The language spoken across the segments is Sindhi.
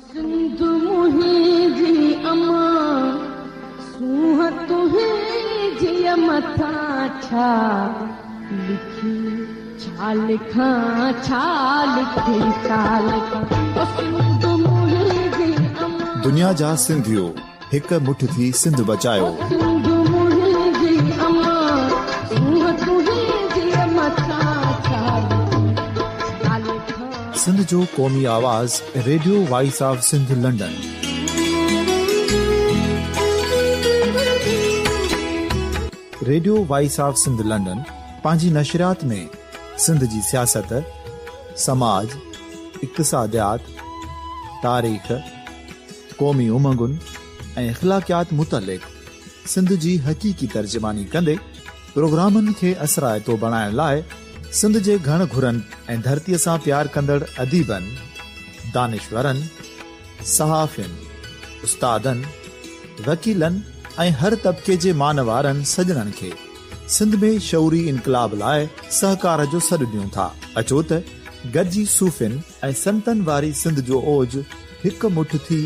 سنڌ منهنجي امان، سونهن تنهنجيء مٿان ڇا لکي ڇا لکان، ڇا لکي ڇا لکان، او سنڌ منهنجي امان. دنيا جا سنڌيو هڪ مٺ ٿي سنڌ بچايو. او سنڌ منهنجي امان، سونهن تنهنجيء مٿان ڇا لکي ڇا لکان. سنڌ جو قومي آواز radio voice of Sindh London. Radio voice of Sindh London پنهنجي نشريات ۾ سنڌ جي سياست، سماج، اقتصاديات، تاريخ، قومي امنگن ۽ اخلاقيات متعلق سنڌ جي حقيقي ترجماني ڪندي پروگرامن کي اثرائتو بڻائڻ لاء سنڌ جي گهڻ گهرن ۽ ڌرتيء سان پيار ڪندڙ اديبن، دانشورن، صحافين، استادن، وڪيلن ۽ هر طبقي جي مان وارن سڄڻن کي سنڌ ۾ شعوري انقلاب لاء سهڪار جو سڏ ڏيون ٿا. اچو ته گڏجي صوفين ۽ سنتن واري سنڌ جو اوج هڪ مٺ ٿي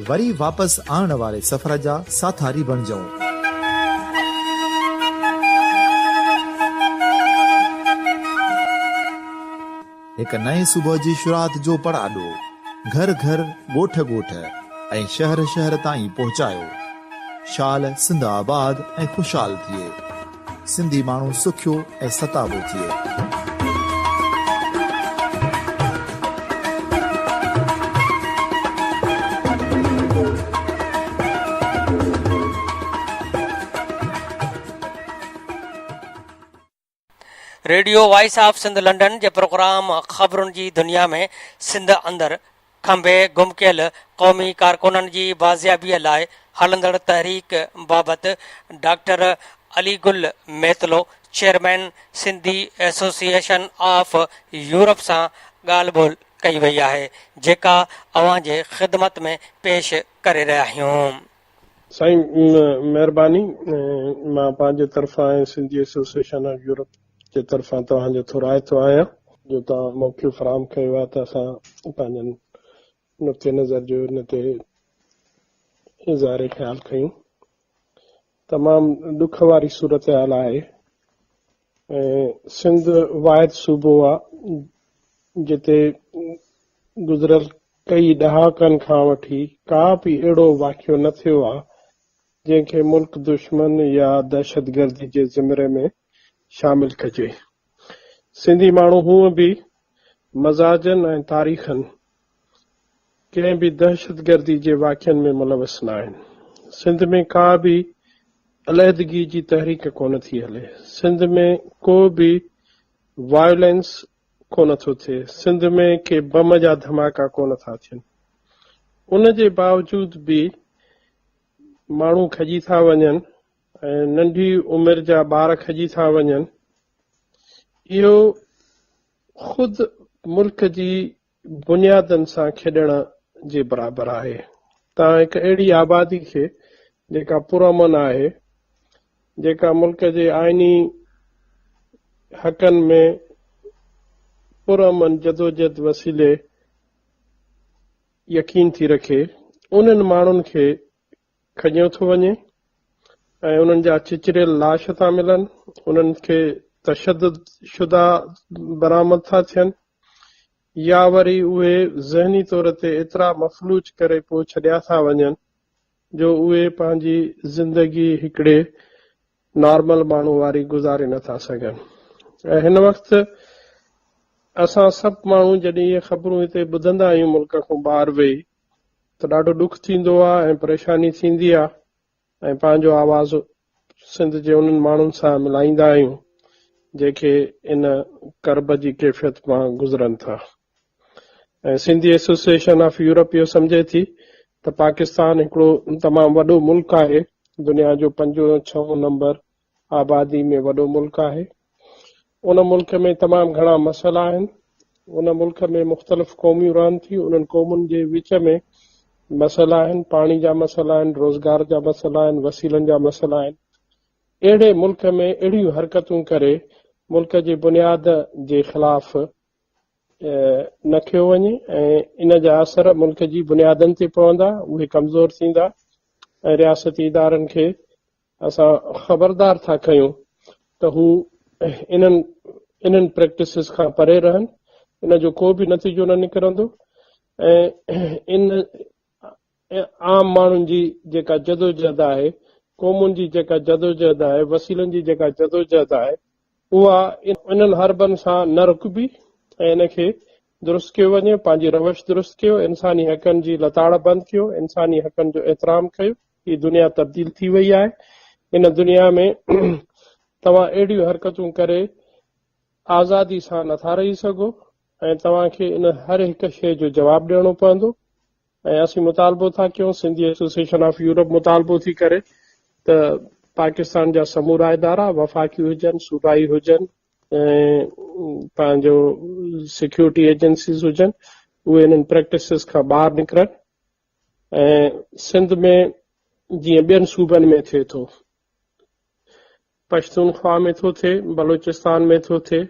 وري واپس آڻڻ واري سفر جا ساٿاري بڻجون. هڪ نئين صبح جي شروعات جو پڙاڏو گهر گهر، ڳوٺ ڳوٺ ۽ شهر شهر تائين پهچايو. شال سنڌ آباد ۽ خوشحال ٿئي. سنڌي ماڻهو سکيو ۽ ستابو ٿئي. Radio voice of Sindh London جي پروگرام خبرن جي دنيا ۾ سنڌ اندر کنڀي گم ڪيل قومي ڪارڪنن جي بازيابيء لاء هلندڙ تحريڪ بابت doctor Ali Gul Mitlo chairman Sindhi association of Europe سان ڳالهه ٻولهه ڪئي وئي آهي جيڪا اوهان جي خدمت ۾ پيش ڪري رهيا آهيون. سائين مهرباني مان پنهنجي طرفان ۽ سنڌي ايسوسيئيشن آف يورپ جي طرفان توهان جو ٿورائتو آهيان جو توهان موقعو فراهم ڪيو آهي ته اسان پنهنجن نقطي نظر جو ان تي اظهار خيال ڪيون. تمام ڏک واري صورتحال آهي ۽ سنڌ واحد صوبو آهي جتي گذريل ڪئي ڏهاڪن کان وٺي ڪا به اهڙو واقعو نه ٿيو آهي جنهن کي ملڪ دشمن يا دهشتگردي جي زمري ۾ شامل ڪجي. سنڌي ماڻهو هونء به مزاجن ۽ تاريخن ڪنهن به دهشتگردي جي واقعن ۾ ملوث ناهن. سنڌ ۾ ڪا به عليحدگي جي تحريڪ ڪونه ٿي هلي. سنڌ ۾ ڪو به وائولينس ڪونه ٿو ٿئي. سنڌ ۾ ڪي بم جا ڌماڪا ڪونه ٿا ٿين. ان جي باوجود به ماڻهو کڄي ٿا وڃن ۽ ننڍي عمر جا ٻار کڄي ٿا وڃن. اهو خود ملڪ جي بنيادن سان کيڏڻ جي برابر آهي. توهان هڪ اهڙي آبادي کي جيڪا پرامن آهي، جيڪا ملڪ جي آئيني حقن ۾ پرامن جدوجھد وسيلي يقين ٿي رکي، انهن ماڻهن کي کنيو ٿو وڃي ۽ انهن جا چچريل لاش ٿا ملن، انهن کي تشدد شده برآمد ٿا ٿين يا وري اهي ذهني طور تي ايترا مفلوج ڪري پوء ڇڏيا ٿا وڃن جو اهي پنهنجي زندگي هڪڙي نارمل ماڻهو واري گذاري نه ٿا سگهن ۽ هن وقت اسان سڀ ماڻهو جڏهن اهي خبرون هتي ٻڌندا آهيون ملڪ کان ٻاهر ويهي ته ڏاڍو ڏک ٿيندو آهي ۽ پريشاني ٿيندي آهي ۽ پنهنجو آواز سنڌ جي انهن ماڻهن سان ملائيندا آهيون جيڪي ان ڪرب جي ڪيفيت مان گذرن ٿا ۽ سنڌي ايسوسيئيشن آف يورپ اهو سمجهي ٿي ته پاڪستان هڪڙو تمام وڏو ملڪ آهي، دنيا جو پنجون يا ڇهون نمبر آبادي ۾ وڏو ملڪ آهي. ان ملڪ ۾ تمام گهڻا مسئلا آهن. ان ملڪ ۾ مختلف قوميون رهن ٿيون، انهن قومن جي وچ ۾ مسئلا آهن، پاڻي جا مسئلا آهن، روزگار جا مسئلا آهن، وسيلن جا مسئلا آهن. اهڙي ملڪ ۾ اهڙيون حرڪتون ڪري ملڪ جي بنياد جي خلاف نه ڪيو وڃي ۽ ان جا اثر ملڪ جي بنيادن تي پوندا، اهي ڪمزور ٿيندا ۽ رياستي ادارن کي اسان خبردار ٿا ڪيون ته هو انهن انهن پريڪٽسز کان پري رهن، ان جو ڪو به نتيجو نه نڪرندو ۽ ان عام ماڻهن جي جيڪا جدوجهد آهي، قومن جي جيڪا جدوجهد آهي، وسيلن جي جيڪا جدوجهد آهي، اها انهن حربن سان نه رڪبي ۽ ان کي درست ڪيو وڃي، پنهنجي روش درست ڪيو، انساني حقن جي لتاڙ بند ڪيو، انساني حقن جو احترام ڪيو. هي دنيا تبديل ٿي وئي آهي، ان دنيا ۾ توهان اهڙيون حرڪتون ڪري آزادي سان نٿا رهي سگهو ۽ توهان کي ان هر هڪ شيء جو جواب ڏيڻو پوندو ۽ اسين مطالبو ٿا ڪيون، سنڌي ايسوسيئيشن آف يورپ مطالبو ٿي ڪري ته پاڪستان جا سمورا ادارا وفاقي هجن، صوبائي هجن ۽ پنهنجو سيڪيورٽي ايجنسيز هجن اهي انهن پريڪٽسز کان ٻاهر نڪرن ۽ سنڌ ۾ جيئن ٻين صوبن ۾ ٿئي ٿو، پشتونخوا ۾ ٿو ٿئي، بلوچستان ۾ ٿو ٿئي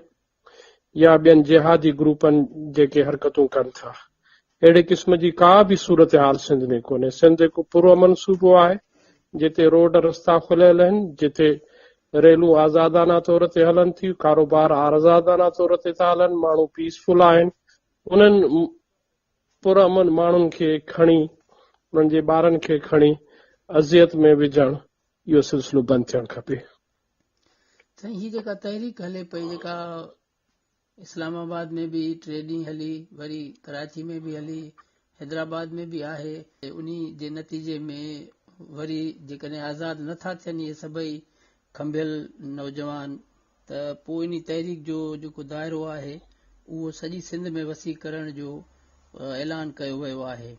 يا ٻين جهادي گروپن جيڪي حرڪتون ڪن ٿا. اهڙي قسم جي ڪا به صورتحال سنڌ ۾ ڪونهي. سنڌ هڪ پرامن صوبو آهي، جتي روڊ رستا کليل آهن، جتي ريلون آزادانه طور تي هلن ٿيون، ڪاروبار آزادانه طور تي ٿا هلن، ماڻهو پيسفل آهن. انهن پرامن ماڻهن کي کڻي، انهن جي ٻارن کي کڻي اذيت ۾ وجهڻ اهو سلسلو بند ٿيڻ کپي. سائين هي جيڪا تحريڪ هلي پئي جيڪا اسلام آباد ۾ به ٽي ڏينهن هلي وري ڪراچي ۾ به هلي حيدرآباد ۾ به آهي انهي جي نتيجي ۾ وري جيڪڏهن آزاد نه ٿا ٿين اهي سڀئي کنڀيل نوجوان ته پوء انهي تحريڪ جو جيڪو دائرو آهي اهو سڄي سنڌ ۾ وسيع ڪرڻ جو اعلان ڪيو ويو آهي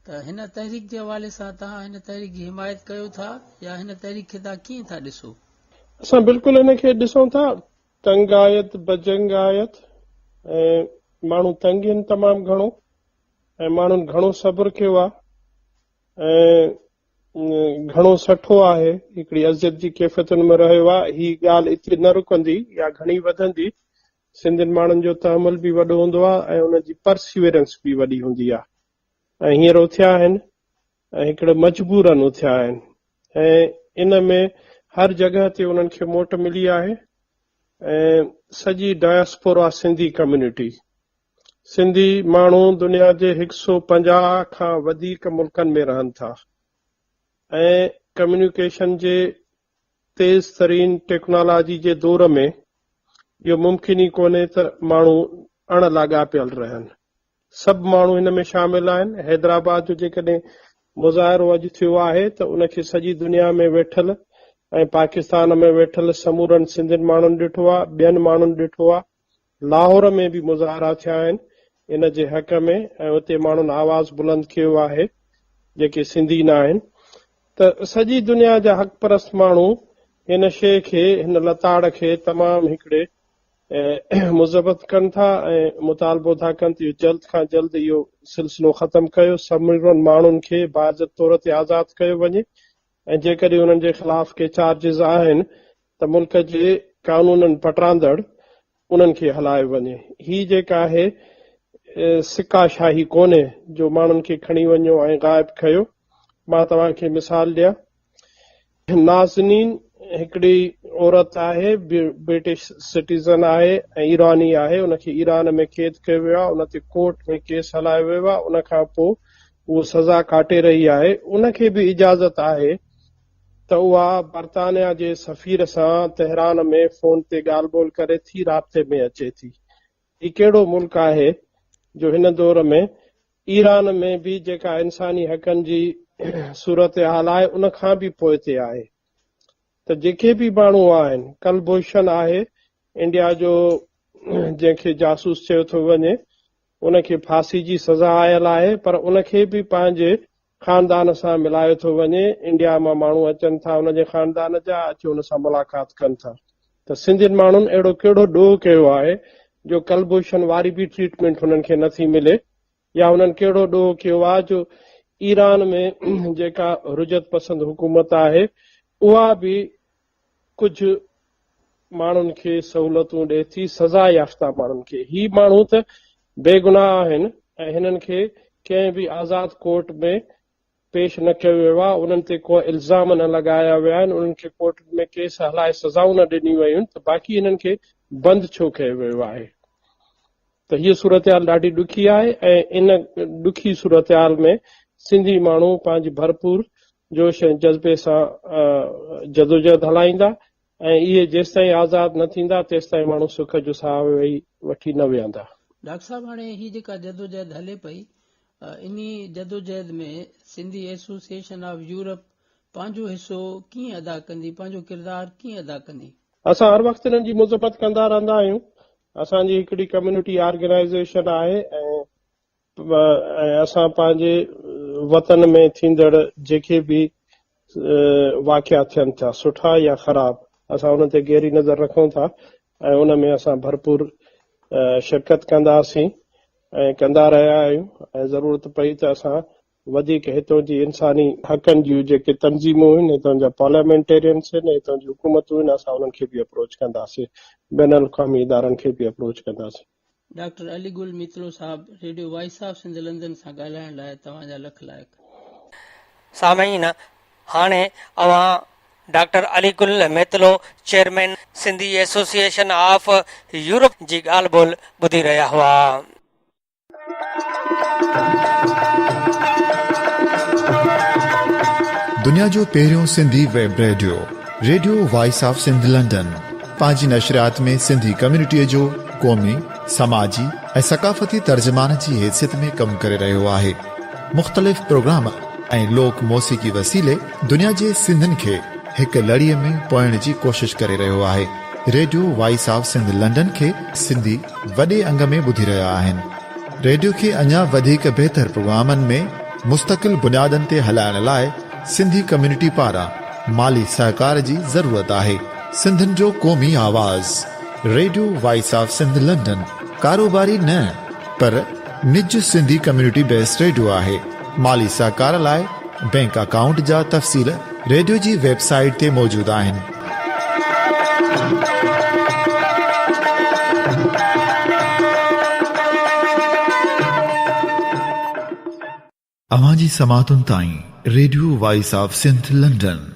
ته هن تحريڪ جي حوالي سان توهان هن تحريڪ جي حمايت ڪيو ٿا يا هن تحريڪ کي توهان ڪيئن ٿا ڏسو؟ اسان بلڪل هن کي ڏسون ٿا تنگ آيت بجنگ آيت ۽ ماڻهو تنگ آهن تمام گهڻو ۽ ماڻهن گهڻو صبر ڪيو آهي ۽ گهڻو سٺو آهي، هڪڙي اذيت جي ڪيفيتن ۾ رهيو آهي، هي ڳالهه اتي نه رڪندي يا گهڻي وڌندي، سنڌين ماڻهن جو تحمل به وڏو هوندو آهي ۽ انهن جي پرسيويرنس به وڏي هوندي آهي ۽ هينئر اٿيا آهن ۽ هڪڙو مجبورن اٿيا آهن ۽ ان ۾ هر جڳهه تي انهن کي موٽ ملي آهي ۽ سڄي ڊائسپورا سنڌي ڪميونٽي سنڌي ماڻهو دنيا جي هڪ سو 50 کان وڌيڪ ملڪن ۾ رهن ٿا ۽ ڪميونيڪيشن جي تيز ترين ٽيڪنالاجي جي دور ۾ اهو ممڪن ئي ڪونهي ته ماڻهو اڻ لاڳاپيل رهن. سڀ ماڻهو هن ۾ شامل آهن. حيدرآباد جو جيڪڏهن مظاهرو اڄ ٿيو آهي ته ان کي سڄي دنيا ۾ ويٺل ۽ پاڪستان ۾ ويٺل سمورن سنڌين ماڻهن ڏٺو آهي، ٻين ماڻهن ڏٺو آهي. لاهور ۾ به مظاهرا ٿيا آهن ان جي حق ۾ ۽ اتي ماڻهن آواز بلند ڪيو آهي جيڪي سنڌي نه آهن ته سڄي دنيا جا حق پرست ماڻهو هن شيء کي هن لتاڙ کي تمام هڪڙي مذمت ڪن ٿا ۽ مطالبو ٿا ڪن ته اهو جلد کان جلد اهو سلسلو ختم ڪيو سمورن ماڻهن کي باعزت طور تي آزاد ڪيو وڃي ۽ جيڪڏهن انهن جي خلاف ڪي چارجز آهن ته ملڪ جي قانونن پٽاندڙ انهن کي هلايو وڃي. هي جيڪا آهي سڪا شاهي ڪونهي جو ماڻهن کي کڻي وڃو ۽ غائب ڪيو. مان توهان کي مثال ڏيان. نازنين هڪڙي عورت آهي، برٽش سٽيزن آهي ۽ ايراني آهي. ان کي ايران ۾ قيد ڪيو ويو آهي. ان تي ڪورٽ ۾ ڪيس هلايو ويو آهي. ان کان پوء هوء سزا ڪاٽي رهي آهي. ان کي به اجازت آهي ته اها برطانيا جي سفير سان تهران ۾ فون تي ڳالهه ٻولهه ڪري ٿي رابطي ۾ اچي ٿي. هي ڪهڙو ملڪ آهي جو هن دور ۾ ايران ۾ به جيڪا انساني حقن جي صورتحال آهي ان کان به پوئتي آهي ته جيڪي به ماڻهو آهن ڪلڀوشن آهي انڊيا جو جنهن کي جاسوس چيو ٿو وڃي ان کي ڦاسي جي سزا آيل آهي پر ان کي به پنهنجي خاندان سان ملايو ٿو وڃي، انڊيا مان ماڻهو اچن ٿا ان جي خاندان جا اچي ان سان ملاقات ڪن ٿا ته سنڌين ماڻهن اهڙو ڪهڙو ڏوهه ڪيو آهي جو ڪلڀوشن واري به ٽريٽمينٽ هنن کي نٿي ملي يا هنن ڪهڙو ڏوهه ڪيو آهي جو ايران ۾ جيڪا رجعت پسند حڪومت آهي اها به ڪجهه ماڻهن کي سهولتون ڏئي ٿي سزا يافته ماڻهن کي هي ماڻهو ته بيگناهه آهن ۽ هنن کي ڪنهن به آزاد ڪورٽ ۾ پيش نه ڪيو ويو آهي، انهن تي ڪو الزام نه لڳايا ويا آهن، انهن کي ڪورٽن ۾ ڪيس هلائي سزائون نه ڏنيون ويون آهن ته باقي هنن کي بند ڇو ڪيو ويو آهي ته هيء صورتحال ڏاڍي ڏکي آهي ۽ ان ڏکي صورتحال ۾ سنڌي ماڻهو پنهنجي ڀرپور جوش ۽ جذبي سان جدوجهد هلائيندا ۽ اهي جيستائين آزاد نه ٿيندا تيستائين ماڻهو سک جو ساهه ويهي وٺي نه ويهندا. ڊاڪٽر صاحب هاڻي هي جيڪا جدوجهد هلي پئي انهي جدوجهد ۾ سنڌي ايسوسيئيشن آف يورپ پنهنجو حصو ڪيئن ادا ڪندي پنهنجو ڪردار ڪيئن ادا ڪندي؟ اسان هر وقت انهن جي مذمت ڪندا رهندا آهيون. اسان جي هڪڙي ڪميونٽي آرگنائيزيشن آهي ۽ ۽ اسان پنهنجي وطن ۾ ٿيندڙ جيڪي به واقعا ٿين ٿا سٺا يا خراب اسان انهن تي گهري نظر رکون ٿا ۽ ان ۾ اسان ڀرپور شرڪت ڪنداسين ۽ ڪندا رهيا آهيون ۽ ضرورت پئي ته اسان وڌيڪ هتون جي انساني حقن جون جيڪي تنظيمون آهن هتان جا پارليامينٽيرينس آهن هتان جون حڪومتون آهن اسان انهن کي به اپروچ ڪنداسين بين الاقوامي ادارن کي به اپروچ ڪنداسين. ڊاڪٽر علي گل ميتلو صاحب radio voice of Sindh London سان ڳالهائڻ لاء توهان جا لک لائق. سامعين هاڻي اوهان doctor Ali Gul Mitlo chairman Sindhi association of Europe جي ڳالهه ٻولهه ٻڌي رهيا هئا. دنيا جو پهريون Sindhi web radio, radio voice of Sindh London, پنهنجي نشريات ۾ سنڌي ڪميونٽيء جو قومي، سماجي ۽ ثقافتي ترجمان جي حيثيت ۾ ڪم ڪري رهيو آهي. مختلف پروگرام ۽ لوڪ موسيقي وسيلي دنيا جي سنڌين کي هڪ لڙيء ۾ پوئڻ جي ڪوشش ڪري رهيو آهي. Radio voice of Sindh London کي سنڌي وڏي انگ ۾ ٻڌي رهيا آهن. ريڊيو کي اڃا وڌيڪ بهتر پروگرامن ۾ مستقل بنيادن تي هلائڻ لاء سنڌي ڪميونٽي پاران مالي سهڪار جي ضرورت آهي. سنڌين جو قومي آواز، radio voice of Sindh London ڪاروباري نه پر نج سنڌي ڪميونٽي بيسڊ ريڊيو آهي. مالي سهڪار لاء بينڪ اڪائونٽ جا تفصيل ريڊيو جي ويب سائيٽ تي موجود آهن. اوهان جي سماعتن تائين radio voice of Sindh London.